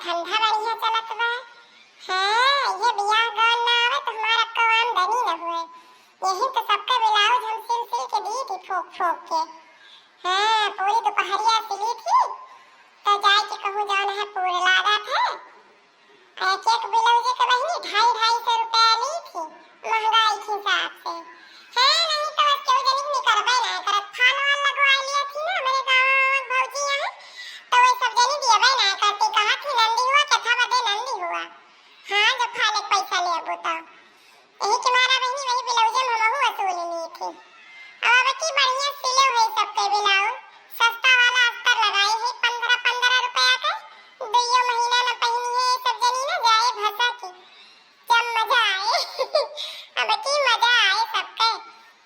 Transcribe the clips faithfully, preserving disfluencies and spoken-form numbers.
धंधा बढ़िया चलत बा। हाँ, ये बियाह गौन ना आवे तो हमार अक्को आमदनी न हुए। यही तो सबके ब्लाउज हम सिल सिल के दी थी फूक फूक के। हाँ, पूरी दोपहरिया सिली थी, तो जाए के कहूँ जौन है पूरे लागत है। एक एक ब्लाउज के बहिनी ढाई ढाई सौ रुपया ली थी, महंगाई के हिसाब से। हाँ, नहीं तो अब केहू जनी निकरबे ना करत, फाल वाल लगवा लिया थी ना हमारे गाँव भौजी यहाँ, तो वो सब जनी दियबे ना करती। कहा थी नंदी हुआ, कथा बदे नंदी हुआ। हाँ, जब फाले के पैसा लेबू तो। यही के मारा बहिनी वही ब्लाउज में हमहू वसूल ली थी। अब की बढ़िया सिले हुए सबके ब्लाउज, सस्ता वाला अस्तर लगाए है पन्द्रह पन्द्रह रुपया के, दुइयो महीना न पहनी है सब जनी न जाए भसा की। जब मजा आए। अब की मजा आए सबके,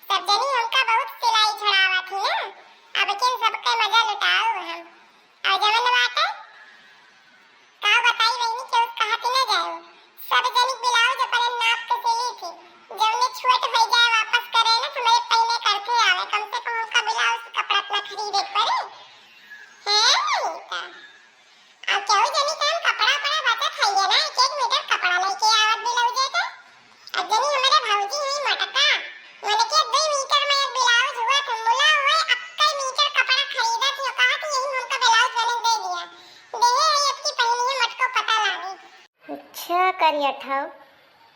सब जनी हमका बहुत सिलाई छड़ावा थी ना, अब की सबके मजा लुटाओ हम। और जवन बाटे का बताई बहिनी, केहू कहत न जाओ। सब जनी ब्लाउज अपने नाप के सिली थी। जवने छोट भई जाए वापस करे ना, तो मेरे पहले करके आवे। कम से कम उनका ब्लाउज से कपड़ा अपना खरीदे के पड़े। है नहीं का? अब केहू जनी का हम कपड़ा पड़ा बचत है ना, एक एक मीटर कपड़ा लेके आवत ब्लाउज के। अब जनी हमारे भौजी है मटका, मन के दो मीटर में एक ब्लाउज हुआ तो मुला हुए अक्कई मीटर कपड़ा खरीदत ही, कहा कि यही हमका ब्लाउज बने दे दिया। देहे है अब की पहनी है मटको पता लागे। अच्छा करिया ठाव,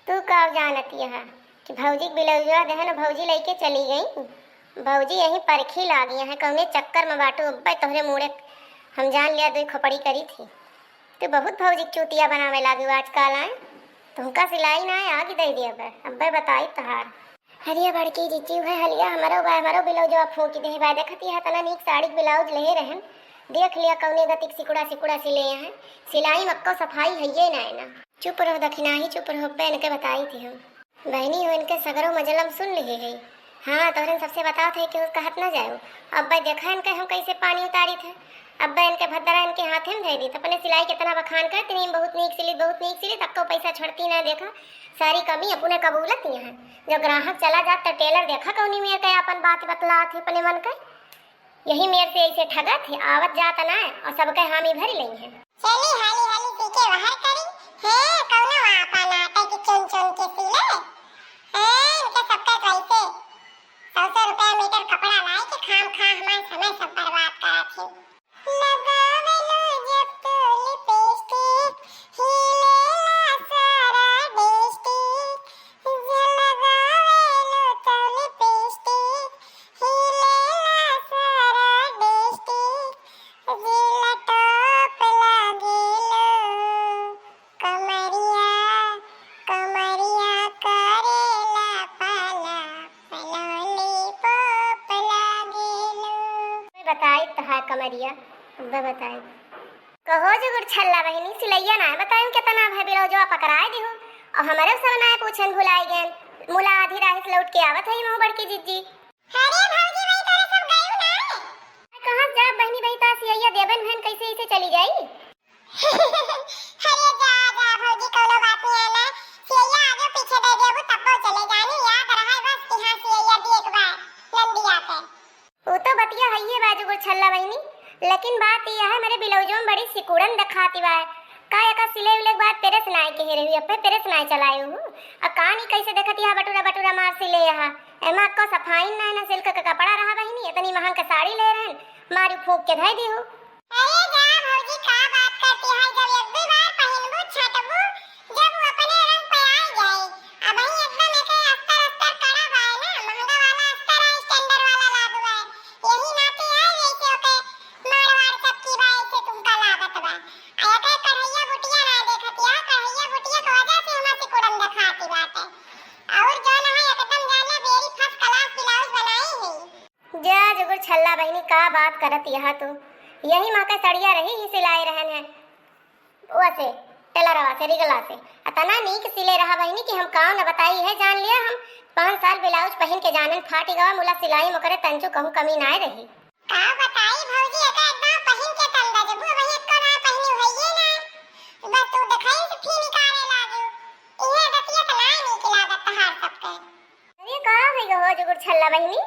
तू का जानत यहा कि भौजी के ब्लाउजवा देहन भौजी लेके चली गई। भौजी यही परखी लागी है, कौने चक्कर में बाटू अब्बे तोहरे मुड़े हम जान लिया दुई खोपड़ी करी थी। तू बहुत भौजी के चूतिया बनावे लागी आजकल आए। तुमका सिलाई ना आए, आगे दे दिया अब्बे, अब्बे बताई तहार। हरिया बड़की जिज्जी, उहे हलिया हमरो बा, हमरो ब्लाउजवा फूंक दे बा। देखत यहा तना नीक साड़ी के ब्लाउज ले रहन, देख लिया कौने गतिक सिकुड़ा सिकुड़ा सिले हैं, सिलाई मक्को सफाई है ये ना, ना। चुप रहो दखिनाही, चुप रहो, अब्बे इनके बताई थी हम। बहनी हो इनके सगरो मजलम सुन लिहे है। हाँ, तोहरन सबसे बताओ थे कि कहत ना जाओ। अब्बे देखा इनके हम कैसे पानी उतारी थे। अब्बे इनके भद्दरा इनके हाथे में दे दी, तो अपने सिलाई कितना बखान करती नहीं, बहुत नीक सिली, बहुत नीक सिली, तक्को पैसा छोड़ती ना। देखा सारी कमी अपने कबूलत यहाँ। जब ग्राहक चला जात तो टेलर देखा कौनी मेर के अपन बात बतलात है अपने मन के। यही मेर से ऐसे ठगत है, आवत जात ना और सबके हामी भरी लई है। चली हाली हाली सी के बाहर करी। हे, कौनो आपा नाटे की चुन चुन के सिले। हे, इनके सबके पैसे सौ सौ रुपया मीटर कपड़ा लाई के खाम खा हमार समय सब बर्बाद करत है। लगावेलू जब तू लिपस्टिक, हिलेला सारा डिस्ट्रिक्ट। लगावेलू तू लिपस्टिक, हिलेला सारा डिस्ट्रिक्ट। जिला टॉप लागेलू, कमरिया, कमरिया करेला पाला, लॉलीपॉप लागेलू। बताई तहार कमरिया, अब्बे बताई। कहो जुगुर छल्ला बहिनी, सिलैया ना बताई केतना भे ब्लाउजवा पकड़ाई दिहु। और हमरे सब ना पूछन भुलाई गए, मुला आधी राह से लौट के आवत है मुँह बड़की जिज्जी। अरे भौजी, वही तोरे सब गयू ना। कहाँ जा बहिनी, वही ता सिलैया देबन भन कैसे इसे चली जाई। अरे जा, जा भौजी, कौनो बात नहीं है ना। सिलैया आगे पीछे दे देबू तब्बो चले जानी, याद रहे बस कि हाँ सिलैया दी एक बार नंदिया पे। वो तो बतिया है ये बाजू गुरछल्ला बहिनी, लेकिन बात ये है मेरे ब्लाउजो में बड़ी सिकुड़न दिखाती बा। का एका सिले उले के बाद प्रेस नाय कहे रही, अब प्रेस नाय चलाए हूँ। अब कान ही कैसे देखत यहाँ बटूरा बटूरा मार सिले यहाँ। एमा को सफाई ना है, ना सिल्क का कपड़ा रहा बहिनी, इतनी महंग के साड़ी ले रहन, मारू फूक के धई दी हूँ। अरे जा भौजी, का बात करती है, जब एक दो बार पहिनबू छटबू, जब वो अपने रंग पे आ जाए। अब ही एकदम एके अस्तर अस्तर कड़ा बाय ना, महंगा वाला अस्तर है, स्टैंडर्ड वाला लागू है। यही नाते है जैसे ओके मारवाड़ सब की बाय से तुमका लागत बा। आ एके कढ़ैया बुटिया ना देखत या, कढ़ैया बुटिया के वजह से हमार सिकुड़न देखाती बाटे। और जौन है एकदम जाना बेरी फर्स्ट क्लास ब्लाउज बनाई है। जा जुगुर छल्ला बहिनी, का बात करत यहाँ तू? यही माँ का सड़िया रही ही सिलाई रहन है। वसे, टेलरवा से, रिगला से। अतना नीक सिले रहा बहिनी कि हम काव न बताई है, जान लिया हम पाँच साल ब्लाउज पहिन के जानन फाटी गवा, मुला सिलाई मोकरे तंचू कहूँ कमी नाय रही। का बताई भौजी, एका एकदम पहिन के तंग जबू, वही एको ना पहिनी भइये ना। बस तू देखाई से फी निकाले लागू। इहे दतिया त नाय नीक लागत तहार सबके। अरे का भई हो जुगुर छल्ला बहिनी?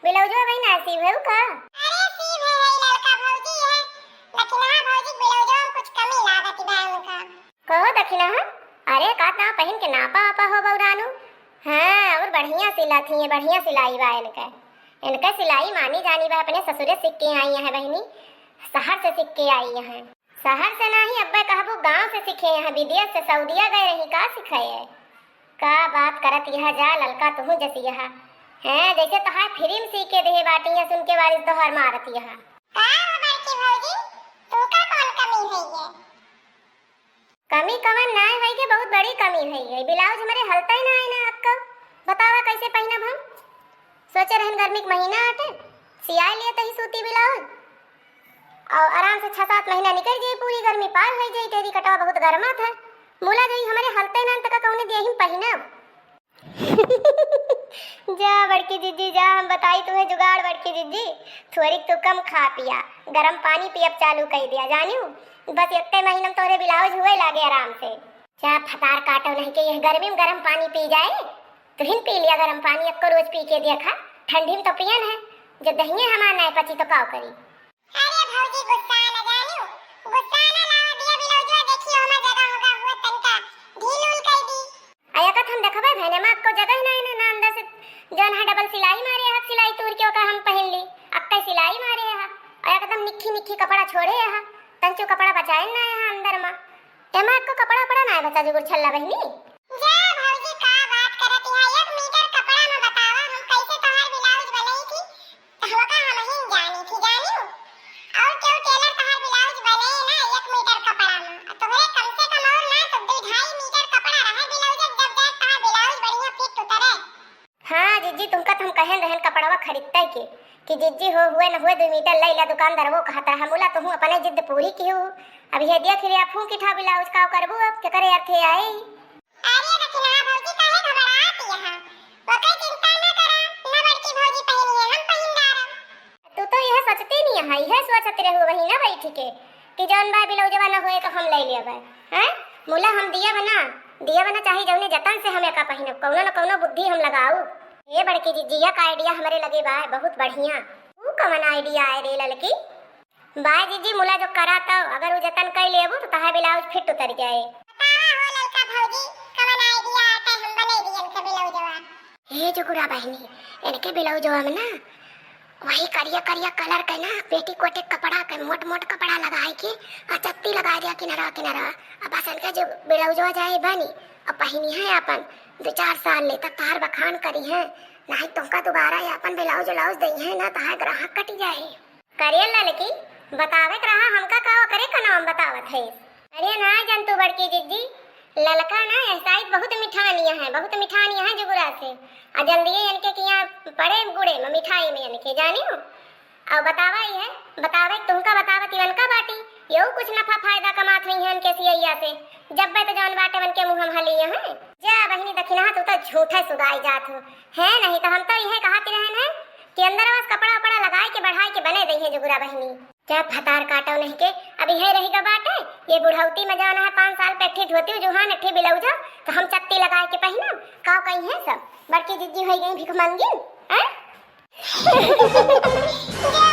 ब्लाउजवा बहिन ना सीव है का? अरे सीव है, है लड़का भौजी है, लेकिन हाँ भौजी ब्लाउजवा में कुछ कमी लागत बा। देखी ना, हाँ? अरे, का ता पहिन के नापा आपा हो बउरानू? हाँ, और बढ़िया सिलाती हैं, बढ़िया सिलाई बा इनके। इनके सिलाई मानी जानी बा, अपने ससुरे सीख के आई हैं बहिनी, शहर से सीख के आई हैं। शहर से नाही, अब्बे कहबू गाँव से सीखे हैं, विदेश से, सऊदिया गए रही, का सिखाए? का बात करत यह जा ललका तुहू जस यह। हैं, जैसे तोहार फिल्म सीखे देहे बाटी, यह सुन के वारिस तोहार मारत यह। का हो बड़की भौजी, तू का कौन कमी है ये? कमी कवन नाय होई के, बहुत बड़ी कमी होई गई। ब्लाउज हमरे हलता ही ना है ना अक्का। बतावा कैसे पहिनब हम? सोचे रहन गर्मी के महीना आटे, सियाए लिए तही सूती ब्लाउज। और आराम से छह सात महीना निकल जाई, पूरी गर्मी पार होई जाई। टेरी कटवा बहुत गर्मा था। मुला जाई हमरे हलते ना तक कौने देही में पहिनब। जा बड़की जिज्जी जा, हम बताई तुम्हें जुगाड़ बड़की जिज्जी। थोड़ी तू कम खा पिया, गरम पानी पियब चालू कर दिया जानियो। बस इतने महीना में तोरे ब्लाउज हुए लागे आराम से। जा फतार काटो नहीं के यह गर्मी में गरम पानी पी जाए, तुहिन पी लिया गरम पानी, अक्को रोज पी के देखा, ठंडी में तो पियन है, जब दहिए हमार नाय पची तो काव करी। अरे भौजी गुस्सा न जानियो, गुस्सा न लावा, दिया ब्लाउजवा देखियो हमार जगह होगा हुआ तनका ढील उल कर दी। अया कत हम देखबे भैने माँ को जगह ही नहीं ना, ना अंदर से जौन है डबल सिलाई मारे है, सिलाई तूर के ओका हम पहन ली, अक्का सिलाई मारे है, अया कत हम निक्खी निक्खी कपड़ा छोड़े है, तंचो कपड़ा बचाए ना है अंदर मा। एमा को कपड़ा उपड़ा ना है बचा जुगुर छल्ला बहिनी। जा भौजी का बात करत है, एक मीटर कपड़ा में बतावा हम कैसे तोहार ब्लाउज बनई थी, तो होका हम ही जानी थी जानियो। और क्यों टेलर तोहार ब्लाउज बने ना एक मीटर कपड़ा में, तोहरे कम से कम और ना तो दो ढाई मीटर कपड़ा रहे ब्लाउज, जब जाए तोहार ब्लाउज बढ़िया फिट उतरे। हाँ जिज्जी, तुमका तो हम कहन रहन कपड़वा खरीदते के कि जिज्जी हो हुए न हुए दो मीटर ले ला, दुकानदार वो कहत रहा, मुला तुहू अपने जिद पूरी की हो। अब ये देख लिया फूंक इठा ब्लाउज का करबू अब के करे अर्थे आई। अरे दखिना भौजी काहे घबरात यहाँ, ओकर चिंता न करा, न बड़की भौजी पहनी है, हम पहिन डारब। तू तो यह सोचती नहीं है, यह सोचत रहू वही ना बैठ के कि जौन बा ब्लाउजवा न होए तो हम ले लेबे, हैं? मुला हम दिया बना, दिया बना चाहे जौने जतन से हम एका पहिनब, कौनो न कौनो बुद्धि हम लगाऊ। ए बड़की जिज्जिया का आइडिया हमरे लगे बा, बहुत बढ़िया। ऊ कवन आइडिया आए रे ललकी? बाय जिज्जी मुला जो करा तो अगर ऊ जतन कई लेबू तो तहार ब्लाउज फिट उतर जाए। बतावा हो ललका भौजी, कवन आइडिया आए हम बने दियन के ब्लाउजवा। हे जुगुरा बहिनी, इनके ब्लाउजवा में ना वही करिया करिया कलर के ना पेटीकोट के कपड़ा के मोट मोट कपड़ा लगाए के आ चत्ती लगा दिया किनारा किनारा। अब बस इनके जो ब्लाउजवा जाए बनी, अब पहिनी है अपन दो चार साल ले तक तहार बखान करी है, नहीं तुमका दोबारा ये अपन ब्लाउज व्लाउज दई है ना तहार ग्राहक कटी जाए। करिया ललकी, बतावे के रहा हमका का ओकरे का नाम बतावत है। अरे ना जंतु बड़की जिज्जी, ललका ना यह साइज बहुत मिठानिया है, बहुत मिठानिया है जुगुरा से। आ जल्दी इनके किया पड़े गुड़े में मिठाई में इनके जानियो। और बतावा ही है, बतावे तुमका बतावत इवन का बाटी, यहू कुछ नफा फायदा कमात हुई है इनके सियैया से। जब बे तो जौन बाटे उनके मुँह हम हलिए हैं। जा बहिनी दखिना तू तो झूठे सुगाई जात हो, है नहीं तो हम तो यह कहती रहन है कि अंदर बस कपड़ा उपड़ा लगाए के बढ़ाए के बने दई है जुगुरा बहिनी। क्या फतार काटो नहीं के, अब यह रही गा बाटे, ये बुढ़ौती में जाना है पाँच साल पे अट्ठी धोती जुहान अट्ठी ब्लाउज, तो हम चत्ती लगाए के पहिनब, काव कही है सब, बड़की जिज्जी होई गई भिखमंगिन, हैं? जा